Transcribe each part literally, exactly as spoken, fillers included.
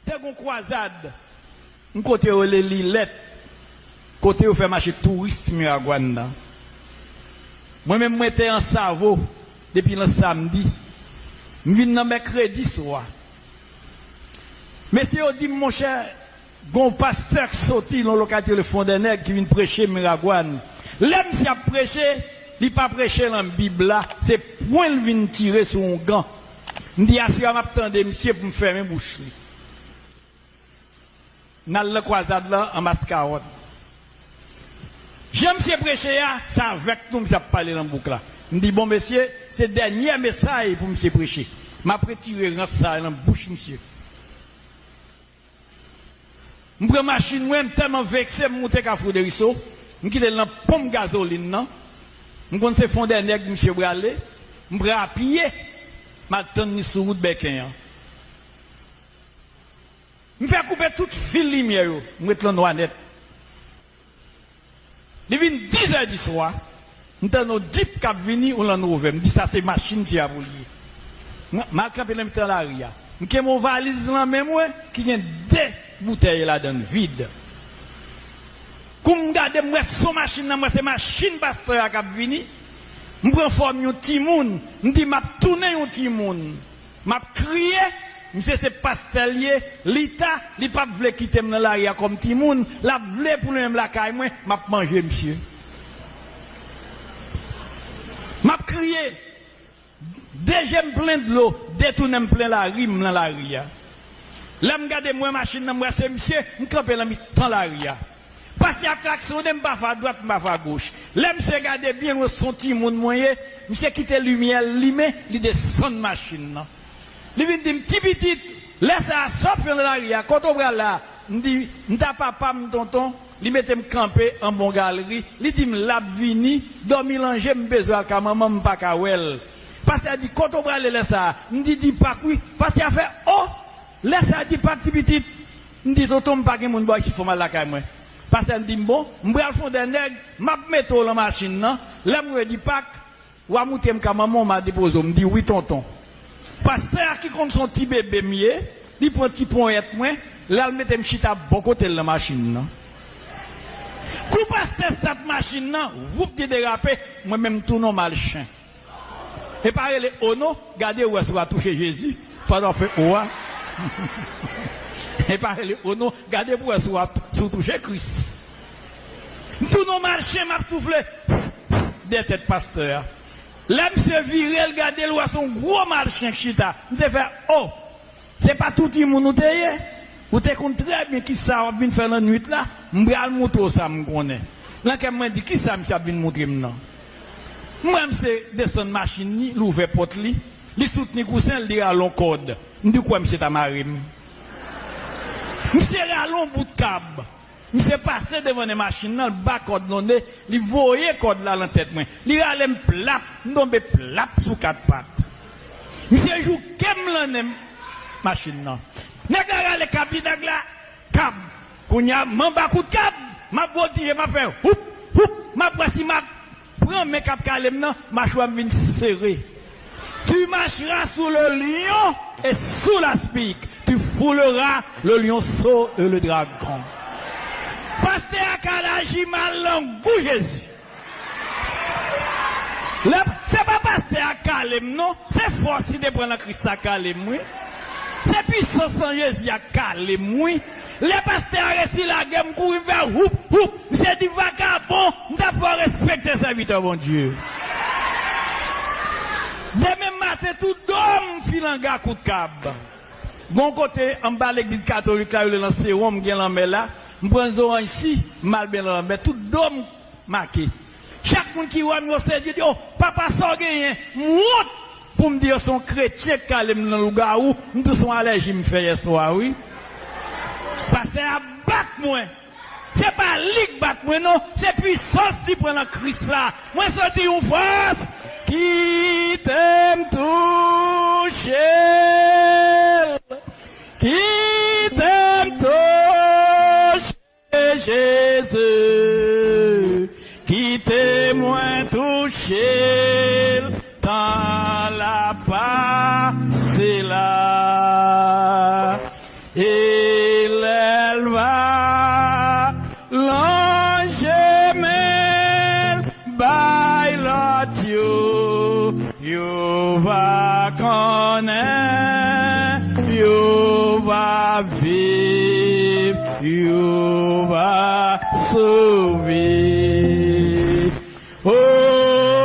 Te gon kwazad, yon kote yo rele Lilèt, kote yo fè mache touris Miragwàn nan. Mwen menm, mwen te an Savo depi nan samdi. M vin nan mèkredi swa. Mesye yo di m, monchè, gon pastè k soti nan yon lokalite rele Fondènèg ki vin preche Miragwàn. Lè misye ap preche, li pa preche nan Bib la, se pwen l vin tire sou yon gan. M di, aswè a m ap tande misye pou m fèmen bouch li. N al nan kwazad lan an Maskawòt. Jan misye preche a, se avèk nou misye ap pale nan bouk la. M di, bon, mesye, se dènye mesay pou misye preche. M ap retire rans sa a nan bouch misye. M pran machin mwen, m tèlman vekse, m moute Kafou Deriso, m kite l nan ponp gazolin nan. M konn se Fondènèg misye prale, m pran apye, m al tann li sou wout Bèken an. M fè koupe tout fil limyè yo, m ret lan nwa nèt. Li vin dizè di swa, m tande yon dip k ap vini, yon Land Rover. M di, sa se machin misye a pou l ye. M, m al kanpe nan mitan lari a. M kenbe yon valiz nan men mwen ki gen de boutèy ladan l vid. Kou m gade, m wè se yon machin nan, m wè se machin pastè a k ap vini. M pran fòm yon timoun, m di, m ap tounen yon timoun. M ap kriye, misye se pastè l ye, li ta, li p ap vle kite m nan lari a kòm timoun, l ap vle pou li menm lakay mwen, m ap manje misye. M ap kriye. De je m plen dlo, de tou nen m plen lari, m nan lari a. Lè m gade, m wè machin nan, m wè se misye, m kanpe nan mitan lari a. Pastè a ap klaksone m pafwa adwat, m pafwa agoch. Lè misye gade byen lwen, se yon timoun mwen ye, misye kite limyè l limen, li desann machin nan. Li vin di m, "Ti pitit, lè sa a, sa w ap fè nan lari a, kote w pral la?" M di, "M ta papa m, tonton." Li mete m kanpe an bon galri. Li di m, "L ap vini, dòmi lan je m, bezwen al ka manman m, m pa ka wè l." Pastè a di, "Kote w prale lè sa a?" M di, "Dipak wi." Pastè a fè, "O, lè sa a Dipak, ti pitit." M di, "Tonton, m pa gen moun bò isit, fò m al lakay mwen." Pastè a di m, "Bon, m pral Fondènèg, m ap mete w lan machin nan. Lè m rive Dipak, w a moute m ka manman w, m a depoze w." M di, "Wi, tonton." Pastè a ki konn se yon ti bebe m ye, li pran ti ponyèt mwen, l al mete m chita bò kote l nan machin nan. Kou pastè stat machin nan, woup, li derape, mwen menm tou nòmal chen. E pa rele o non, gade w wè si w a touche Jezi, pandan w fè o a. E pa rele o non, gade pou w wè si w a, si w touche Kris. M tou nòmal chen, m ap soufle dèyè tèt pastè a. Lè misye vire, l gade, l wè se yon gwo malchen k chita. Misye fè, "O, se pa tou timoun ou te ye? Ou te konn trè byen ki sa w ap vin fè lannwit la. M pral montre w sa m konnen." Nan kè m, mwen di, "Ki sa misye ap vin montre m nan?" M wè misye desann machin li, l ouvè pòt li, li soutni kousen l, li rale yon kòd. M di, "Ou kwè misye ta mare m?" Misye rale yon bout kab. Misye pase devan nen machin nan, l ba kòd nan ne, li voye kòd la lan tèt mwen. Li rale m plap, m tonbe plap sou kat pat. Misye jouke m lan nen machin nan. Nèg la rale kab li, nèg la, kab. Kounye a, m anba kout kab, m ap vòtije, m ap fè houp, houp, m ap wè si m ap pran men k ap kale m nan, machwa m vin sere. Tu marcheras sous le lion et sous l'aspic, tu fouleras le lionceau et le dragon. Pastè a ka al aji mal nan gou Jezi. Lè, se pa pastè a k kale m non, se fòs li te pran nan Kris la k kale m wi. Se pisans an Jezi a k kale m wi. Lè pastè a resi lage m, kouri m fè houp, houp. Misye di, "Vagabon, m t ap fè w respekte sèvitè Bondye." Demen maten, tout do m filanga kout kab. Gon kote anba legliz katolik la, yo rele nan Sewon, m gen lanmè la. M pran zoranj si, m al byen nan lanmè, tout do m make. Chak moun ki wè m, yo sezi, yo di, "O, papa, sa w genyen?" M wont pou m di yo se yon kretyen k kale m nan lougawou, m tou se yon alèji m fè yèswa, wi. Pastè a bat mwen. Se pa li k bat mwen, non, se pisans li pran nan Kris la. Mwen santi yon fòs. Kite m touche l. Kite m touche. Jezi, kite mwen touche l, tan l ap pase la. E Yo va viv, yo va sove. O,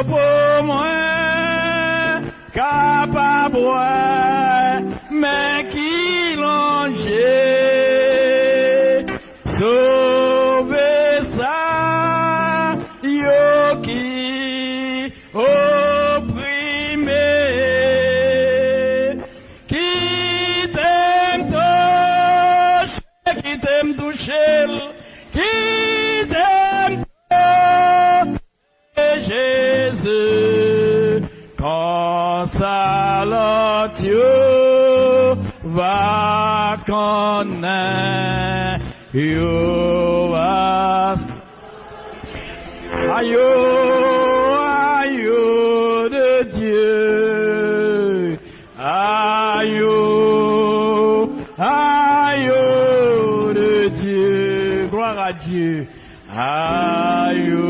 pou mwen kapab wè men ki lonje, sove sa yo ki oprime. Kite m touche, kite m touche l, kite m touche Jezi, konsa lòt yo va konnen yo va. Ayo, ayo de Dieu. Ayo, ayo de Dieu. Gloire à Dieu. Ayo,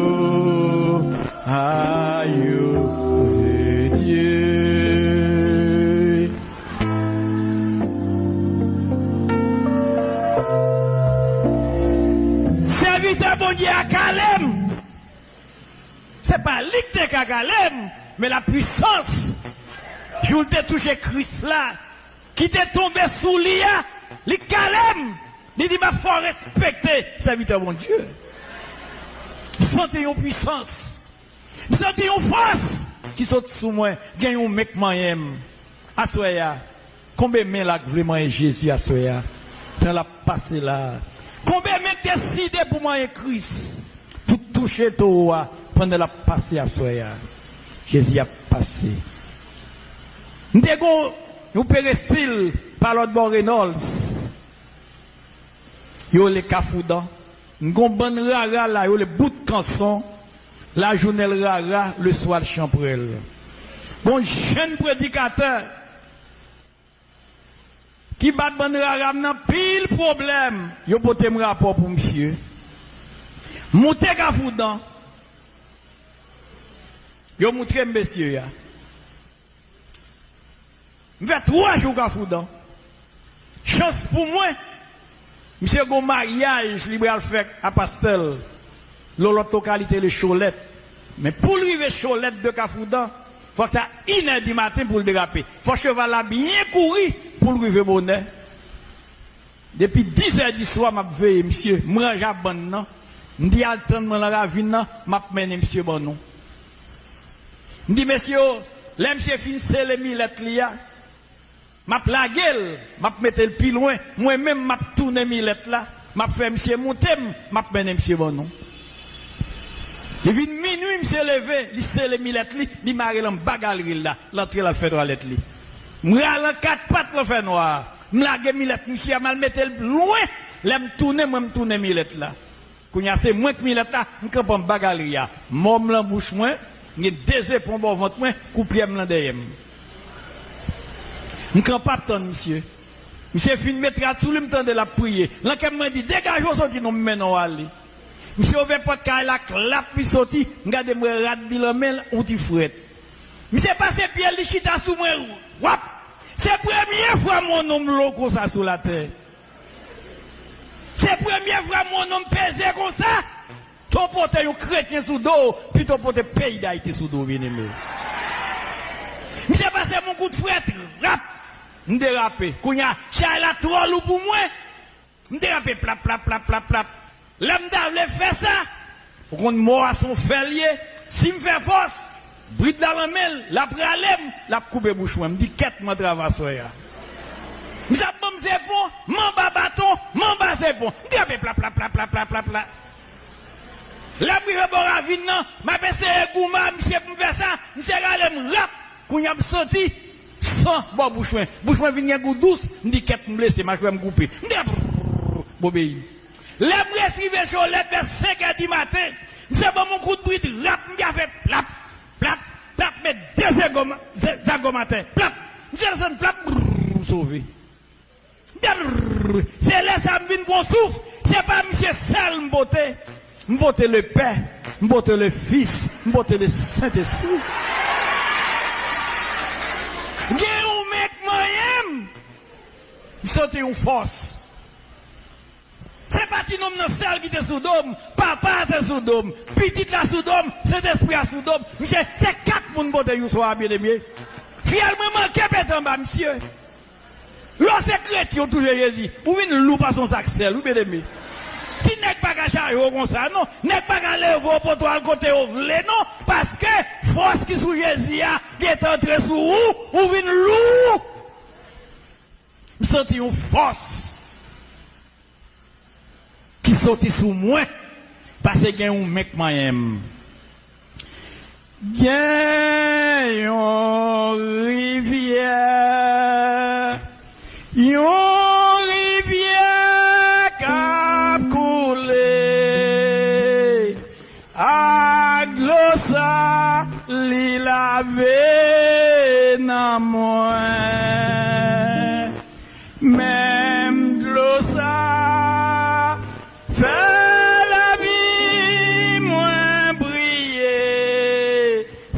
ayo de Dieu. Sèvitè Bondye a kale m. Se pa li ki te ka kale m, men lapwisans. Jou l te touche Kris la, ki te tonbe sou li a, li kale m. Li di, "M ap fè w respekte, sèvitè Bondye." M santi yon pwisans. M santi yon fòs ki sot sou mwen. Gen yon men k manyen m. Aswè a, konbe men la k vle manyen Jezi aswè a, tan l ap pase la a? Konbe men k deside pou manyen Kris, pou touche towo a pandan l ap pase aswè a? Jezi ap pase. M te gon yon perestil pa lòt bò Reynolds. Yo rele Kafoudan. M gon bann rara la, yo rele bout kanson. Lajounen l rara, leswa l chanpwèl. Gon jenn predikatè ki bat bann rara m nan pil pwoblèm. Yo pote m rapò pou misye. Moute Kafoudan. Yo moutre m mesye a. M fè twa jou Kafoudan. Chans pou mwen, misye gon maryaj li pral fè a pastè l, yon lòt lokalite le Cholèt. Men pou l rive Cholèt de Kafoudan, fòk sa inè di maten pou l derape. Fòk cheval la byen kouri pou l rive bonè. Depi dis è di swa, m ap veye misye. M ranje bann nan. M di, "Al tann mwen nan ravin nan, m ap mennen misye ban nou." M di, "Mesye yo, lè misye fin sele milèt li a, m ap lage l, m ap mete l pi lwen. Mwen menm, m ap tounen milèt la, m ap fè misye moute m, m ap mennen misye ban nou." Li vin minui, misye leve, li sele milèt li, li mare l anba galri l la, l antre l al fè twalèt li. M rale an kat pat nan fènwa a. M lage milèt misye a, m al mete l lwen. Lè m tounen, mwen, m tounen milèt la. Kounye a, se mwen k milèt la, m kanpe anba galri a. Mò m nan bouch mwen, m gen de zepon bò vant mwen, koupyè m nan dèyè m. M kanpe ap tann misye. Misye fin met rad sou li, m tande l ap priye. Nan kè m, mwen di, "Degaje w soti non, m mennen w ale." Misye ouvè pòt kay la, klap, li soti, m gade, m wè rad li nan men l, yon ti frèt. Misye pase pye l, li chita sou mwen, wap! Se premye fwa m wè yon nonm lo konsa sou latè. Se premye fwa m wè yon nonm peze konsa. Ton pote yon kretyen sou do w, pito pote peyi Dayiti sou do w, byeneme. Misye pase m yon kout frèt, rap! M derape. Kounye a, chay la twò lou pou mwen. M derape plap, plap, plap, plap, plap. Lè m ta vle fè sa, ou konn mò a se yon fè l ye. Si m fè fòs, brit la nan men l, l ap rale m, l ap koupe bouch mwen. M di, "Kèt, mwen travay aswè a." Misye ap ban m zepon, m anba baton, m anba zepon. M derape plap, plap, plap, plap, plap, plap, plap. Lè m rive bò ravin nan, m ap eseye goumen a misye pou m fè sa, misye rale m rap. Kounye a m santi san bò bouch mwen. Bouch mwen vin gen gou dous, m di, "Kèt, m blese, machwè m koupe." M di, "Brrr, bobeyi." Lè m resi rive Cholèt vè senk è di maten, misye ban m yon kout brit rap, m gen fè plap, plap, plap, met de zagòm, ze-, zagòm atè, plap. Misye desann plap, brrr, m sove. Brrr, se lè sa m vin pran souf, se pa misye sèl m pote. M pote le Pè, m pote le Fis, m pote le Sentespri. Gen yon men k manyen m. M santi yon fòs. Se pa ti nonm nan sèl ki te sou do m, papa a te sou do m, pitit la sou do m, Sentespri a sou do m. Misye, se kat moun pote jou swa a, byeneme. Fyèl mwen manke pete anba misye. Lè w se kretyen, w touche Jezi, ou vin lou pase yon sak sèl, wi, byeneme. Ti nèg pa ka chaje w konsa, non. Nèg pa ka leve w pote w al kote yo vle, non. Paske fòs ki sou Jezi a gentan antre sou ou, ou vin lou. M santi yon fòs ki soti sou mwen, paske gen yon men k manyen m. Gen yon rivyè, yon rivyè k ap koule. Ak dlo sa, li lave nanm mwen. Menm dlo sa fè lavi mwen briye.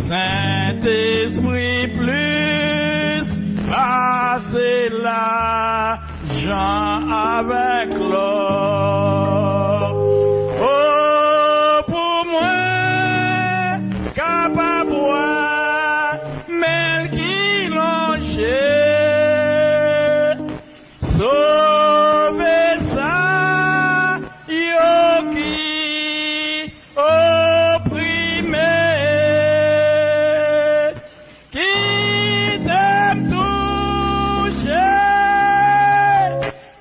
Sentespri plis pase lajan avèk lò. O, pou mwen kapab wè men l ki lonje. Sove sa yo ki oprime. Kite m touche,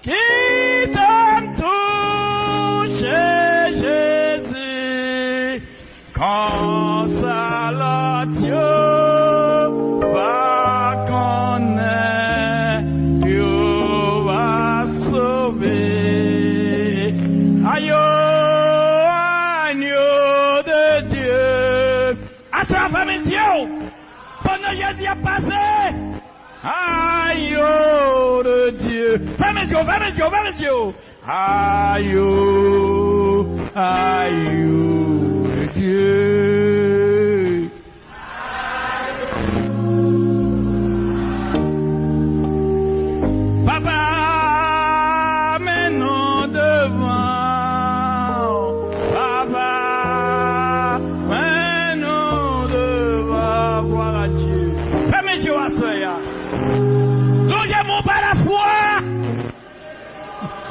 kite m touche, Jezi. Konsa lòt yo va konnen yo va sove. Ayo, agneau de Dieu. Aswè a, fèmen zye w. Pandan Jezi ap pase. Agneau de Dieu. Fèmen zye w, fèmen zye w, fèmen zye w. Agneau, agneau de Dieu. Papa, men nou devan. Papa, men nou devan. Gloire à Dieu. Fèmen zye w aswè a. Lonje men w pa lafwa.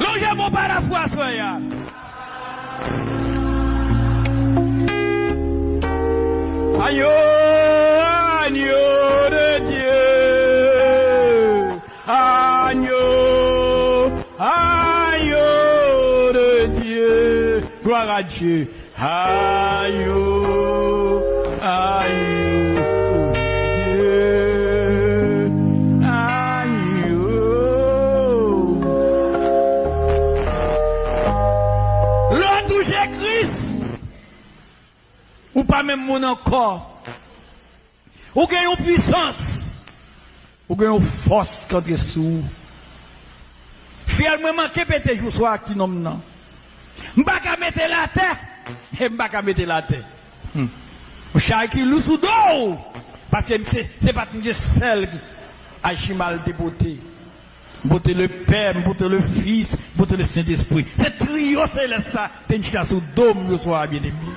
Lonje men w pa lafwa aswè a. Agneau, agneau de Dieu. Agneau, agneau de Dieu. Gloire à Dieu. Ayo, ayo, ayo. Lè w touche Kris, ou pa menm moun ankò. Ou gen yon pwisans. Ou gen yon fòs k antre sou ou. Fyèl mwen manke pete jou swa ak ti nonm nan. M pa ka mete l atè. E m pa ka mete l atè. Hmm. Yon chay ki lou sou do w. Paske m se, se pa t misye sèl ki aji mal te pote. M pote le Pè, m pote le Fis, m pote le Sentespri. Se triyo selès la te chita sou do m jou swa a, byeneme.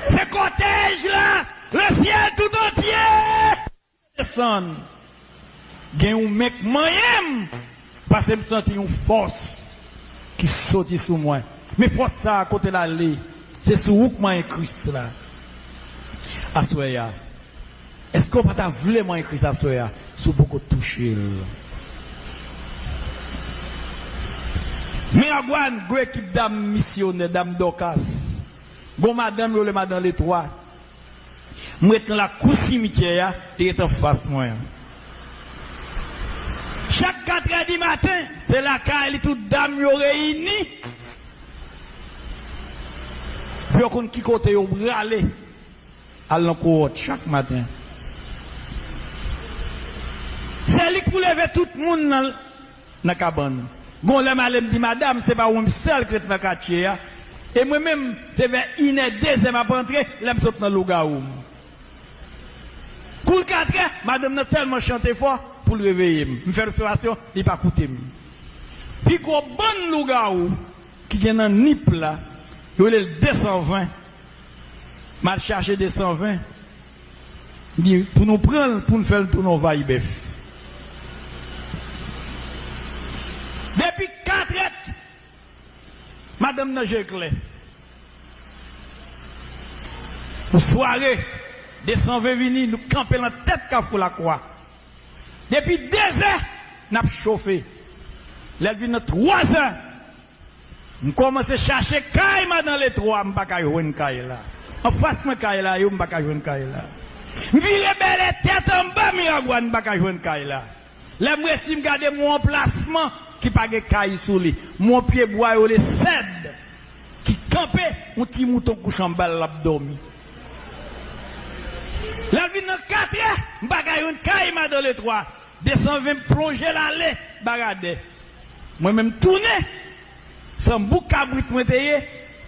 Se kòtèj la, le syèl tout antye desann. Gen yon men k manyen m, paske m santi yon fòs ki soti sou mwen. Men fòs sa a, kote l ale? Se sou ou k manyen Kris la. Aswè a, èske w pa ta vle manyen Kris aswè a si w poko touche l? Miragwàn, gwo ekip dam misyonè, dam Dòkas. Gon madanm yo rele madan Letwa. M ret nan lakou simityè a, li ret anfas mwen an. Chak katrè di maten, se lakay li tout dam yo reyini. Pou yo konn ki kote yo prale. Al nan kowòt chak maten. Se li k pou leve tout moun nan, nan kabann. Gon lè m ale, m di, "Madanm, se pa ou menm sèl k ret nan katye a." E mwen menm, se vè inè, dezè m ap antre, lè m sot nan lougawou m. Koul katrè, madanm nan tèlman chante fò, pou l reveye m. M fè l obsèvasyon, li pa koute m. Pi gwo bann lougawou ki gen nan Nip la, yo rele l de san ven. M al chache de san ven. M di, pou nou pran l, pou n fè l tounen yon vay bèf. Depi katrè, madanm nan je klè. Yon sware, de san ven vini, nou kanpe nan tèt Kafou Lakwa. Depi de zè, n ap chofe. Lè l vin nan twa zè, m kòmanse chache kay madan Letwa, m pa ka jwenn kay la. Anfas mwen kay la yo, m pa ka jwenn kay la. M vire bèlè tèt anba Miragwàn, m pa ka jwenn kay la. Lè m resi, m gade m wè yon anplasman ki pa gen kay sou li. M wè yon pyebwa yo rele sèd ki kanpe, yon ti mouton kouche anba l, l ap dòmi. Lè l vin nan katrè, m pa ka jwenn kay madan Letwa. De san ven plonje l ale Baradè. Mwen menm tounen, se yon bouk kabrit mwen te ye.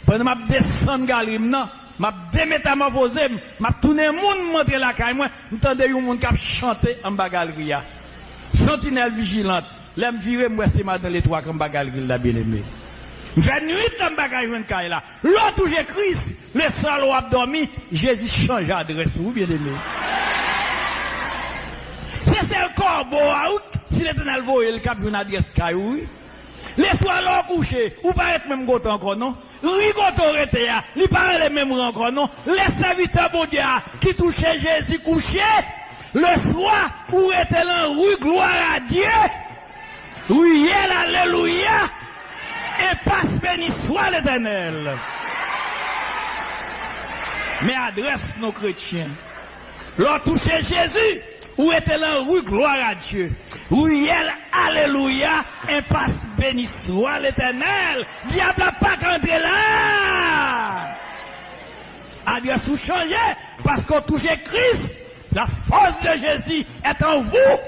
Pandan m ap desann galri m nan, m ap demetamòfoze m, m ap tounen moun, m antre lakay mwen, m tande yon moun k ap chante anba galri a. Santinèl vijilant. Lè m vire, m wè se madan Letwa k anba galri l la, byeneme. M fè nwit la, m pa ka jwenn kay la. Lè w touche Kris, leswa lè w ap dòmi, Jezi chanje adrès ou, byeneme. Se sèl kòbo a, wi, si Letènèl voye l, k ap jwenn adrès kay ou, wi. Leswa lè w kouche, ou pa ret menm kote ankò, non. Ri kote w rete a, li pa rele menm ri ankò, non. Lè sèvitè Bondye a ki touche Jezi kouche, leswa ou rete nan ri glwa a Dye. Riyèl alelouya, enpas beni swa Letènèl. Men adrès nou kretyen. Lè w touche Jezi, ou rete nan ri glwa a Dye. Riyèl alelouya, enpas beni swa Letènèl. Dyab la pa ka antre la. Adrès ou chanje paske w touche Kris. La force de Jésus est en vous.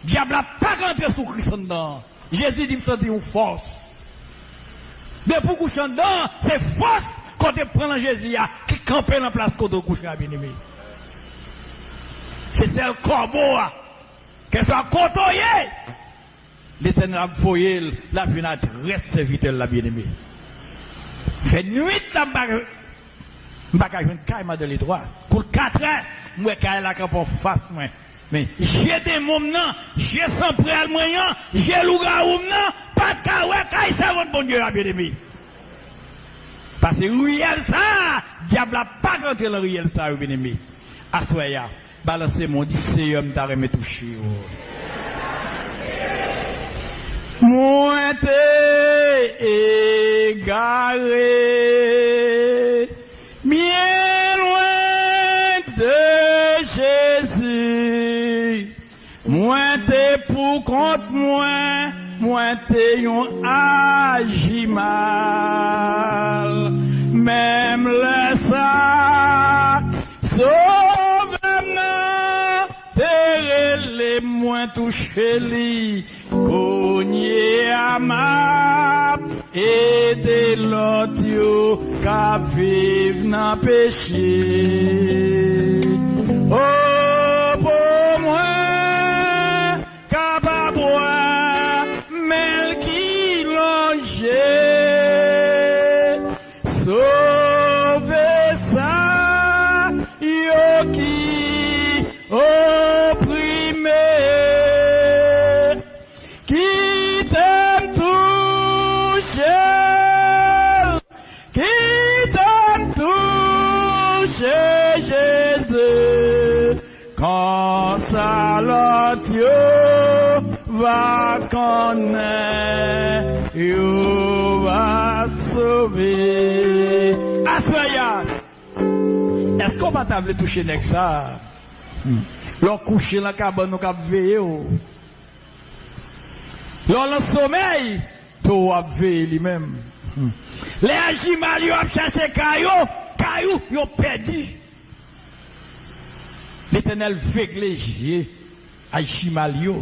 Dyab la pa ka antre sou Kris anndan an. Jezi di, "M santi yon fòs." Depi w kouche anndan an, se fòs kote pran nan Jezi a ki kanpe nan plas kote w kouche a, byeneme. Se sèl kòbo a, kèlkeswa kote w ye, Letènèl ap voye l, l ap jwenn adrès sèvitè l la, byeneme. Fè nwit la, m pa, m pa ka jwenn kay madan Letwa. Kout katrè, m wè kay la kanpe anfas mwen. Men je demon m nan, je sanprèl mwen an, je lougawou m nan, pa t ka wè kay sèvant Bondye a, byeneme. Paske riyèl sa a, dyab la pa ka antre nan riyèl sa yo, byeneme. Aswè a, balanse men w, di, "Seyè, m ta renmen touche w." Mwen te egare, byen lwen de Jezi. Mwen te pou kont mwen, mwen te yon ajimal. Menm lè sa, Sovè m nan te rele m, mwen touche li. Kounye a m ap ede lòt yo k ap viv nan peche. O, pou mwen kapab wè men l ki lonje, sove sa yo ki oprime. Kite m touche l, kite m touche Jezi, konsa lòt yo va konnen, yo va sove. Aswè a, èske w pa ta vle touche nèg sa a? Hmm. Lè w kouche nan kabann ou k ap veye w. Lè w nan somèy, towo ap veye li menm. Hmm. Lè ajimal yo ap chache kay yo, kay ou, yo pèdi. Letènèl vegle je ajimal yo.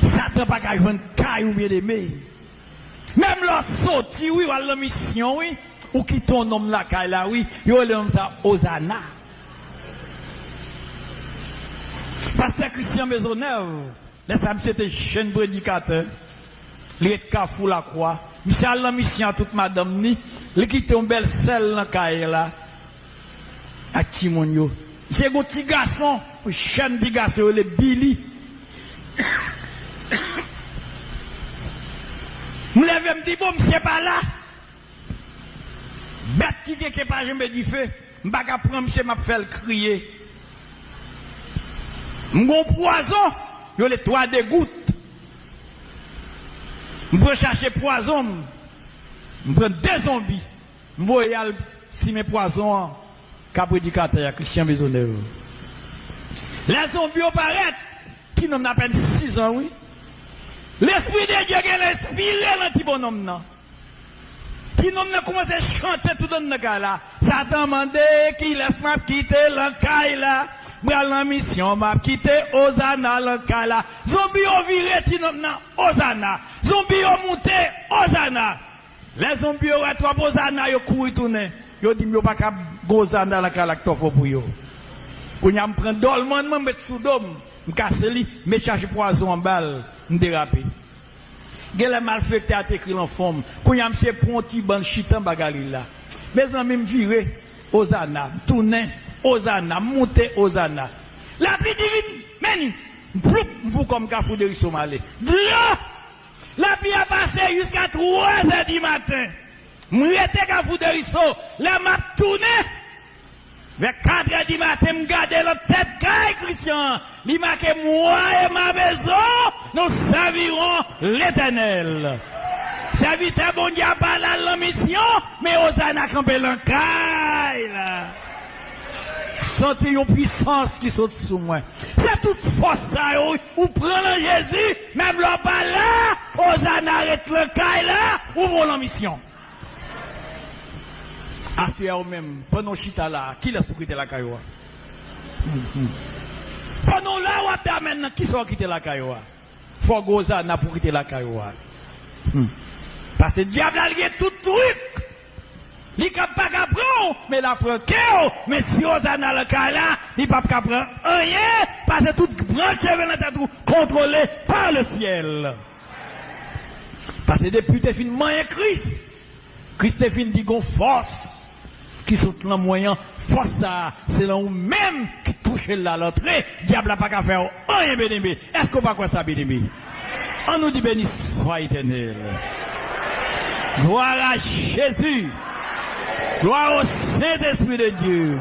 Satan pa ka jwenn kay ou, byeneme. Menm lè w soti, wi, w al nan misyon, wi, ou kite yon nonm lakay la, wi, yo rele nonm sa Ozana. Pastè Christian Maisonneuve, lè sa misye te jèn predikatè, li ret Kafou Lakwa. Misye al nan misyon ak tout madanm ni, li kite yon bèl sè l nan kay la ak timoun yo. Misye gen yon ti gason, yon jèn ti gason, yo rele Billy. M leve, m di, "Bon, misye pa la." Bèt ki kenken pa janbe dife, m pa ka pran misye, m ap fè l kriye. M gon pwazon, yo rele twa degout. M pran chache pwazon m, m pran de zonbi, m voye al simen pwazon an ka predikatè a, Christian Maisonneuve. Lè zonbi yo parèt, ti nonm nan apèn sis zan, wi. Lespri de Dye genlè enspire nan ti bonnonm nan. Ti nonm nan kòmanse chante tout anndan kay la. Satan mande, "Kilès m ap kite lan kay la? M pral nan misyon, m ap kite Ozana lan kay la." Zonbi yo vire ti nonm nan, Ozana. Zonbi yo moute, Ozana. Lè zonbi yo wè twòp Ozana, yo kouri tounen. Yo di m yo pa ka gon Ozana lan kay la k twò fò pou yo. Kounye a m pran dòlmann mwen, m met sou do m, m kase li, m met chache pwazon anba l, m derape. Genlè malfektè a te ekri l an fon m. Kounye a misye pran yon ti bann chita anba galri la. Mezanmi, m vire, Ozana, m tounen, Ozana, m moute, Ozana. Lapli divin, men, m floup, m fou kòm Kafou Deriso m ale. Dlo! Lapli a pase jiska twazè di maten. M rete Kafou Deriso, lè m ap tounen, vè katrè di maten, m gade lan tèt kay Christian an, li make, "Moi et ma maison, nous servirons l'Éternel." Sèvitè Bondye a pa al lan misyon, men Ozana kanpe lan kay la. Santi yon pwisans ki sot sou mwen. Se tout fòs sa yo, wi, ou pran lan Jezi, menm lè w pa la, Ozana ret lan kay la, ou bon lan misyon. Aswè a ou menm, pandan w chita la, kilès ou kite lakay ou a? Pandan w la, w ap damèn nan, kisa w kite lakay ou a? Fò w gen Ozana pou w kite lakay ou a. Hmm. Paske dyab la, li gen tout trik. Li ka pa ka pran w, men l ap pran kè w. Men si Ozana lan kay la, li p ap ka pran anyen, paske tout branch cheve nan tèt ou kontwole pa le syèl. Paske depi w te fin manyen Kris, Kris te fin di gon fòs ki sot lan mwen an. Fòs sa a, se lan ou menm ki touche l la, l antre. Dyab la pa ka fè w anyen, byeneme. Èske w pa kwè sa, byeneme? Ann nou di, "Béni soit l'Éternel." Gloire à Jésus. Gloire au Saint-Esprit de Dieu.